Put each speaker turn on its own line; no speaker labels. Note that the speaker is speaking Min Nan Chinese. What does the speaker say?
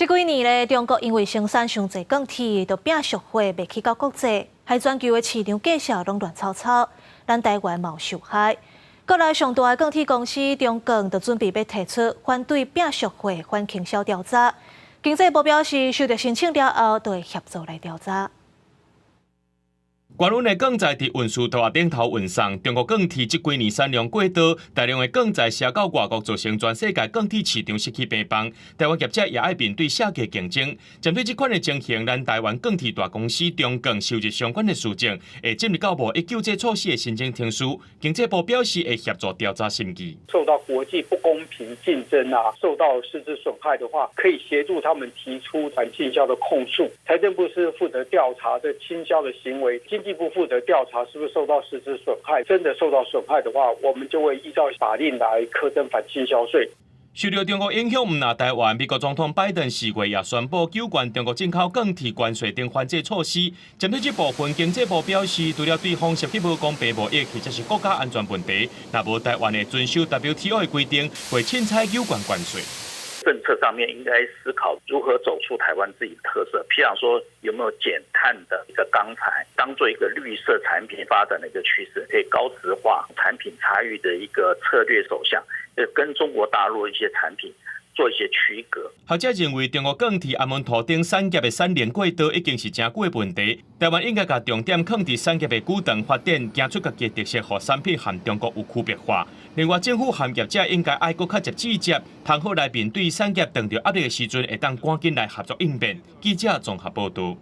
這幾年咧，中國因為生產傷濟鋼鐵，就拚俗貨賣去到國際，害全球的市場價數攏亂糟糟，咱台灣嘛有受害。國內上大的鋼鐵公司中鋼就準備欲提出反對拚俗貨反傾銷調查。經濟部表示，收到申請了後，就會協助來調查。
高溫的鋼材佇運輸途頂頭運送，中國鋼鐵這幾年產量過多，大量的鋼材銷到外國，造成全世界鋼鐵市場失去平衡。台灣業者也愛面對下價競爭。針對這款的情形，咱台灣鋼鐵大公司中鋼收集相關的書證，會進入到無依救濟措施的申請程序。經濟部表示會協助調查審計。
受到國際不公平競爭啊，受到實質損害的話，可以協助他們提出反傾銷的控訴。財政部是負責調查這傾銷的行為，經濟部負責調查是不是受到實質損害，真的受到損害的話，我們就會依照法令來課徵反傾銷稅。
受著中國影響，毋但台灣，美國總統拜登4月也宣布加懸中國進口鋼鐵關稅等反制措施。針對這部分，經濟部表示，除了對方涉及無公平貿易或者是國家安全問題，若無台灣會遵守 WTO 的規定，會凊彩加懸關稅。
政策上面應該思考如何走出台灣自己的特色，譬如說有沒有減碳的一個鋼材，當做一個綠色產品發展的一個趨勢，可以高質化產品差異的一個策略走向，跟中國大陸一些產品做一些區隔。
學者認為，中國鋼鐵阿門頭頂產業的產能過多，已經是誠久的問題。台灣應該共重點放佇產業的久長發展，行出家己的特色，予產品和中國有區別化。另外，政府和業者應該愛閣較接接，通好來面對產業當著壓力的時陣，會當趕緊來合作應變。記者綜合報導。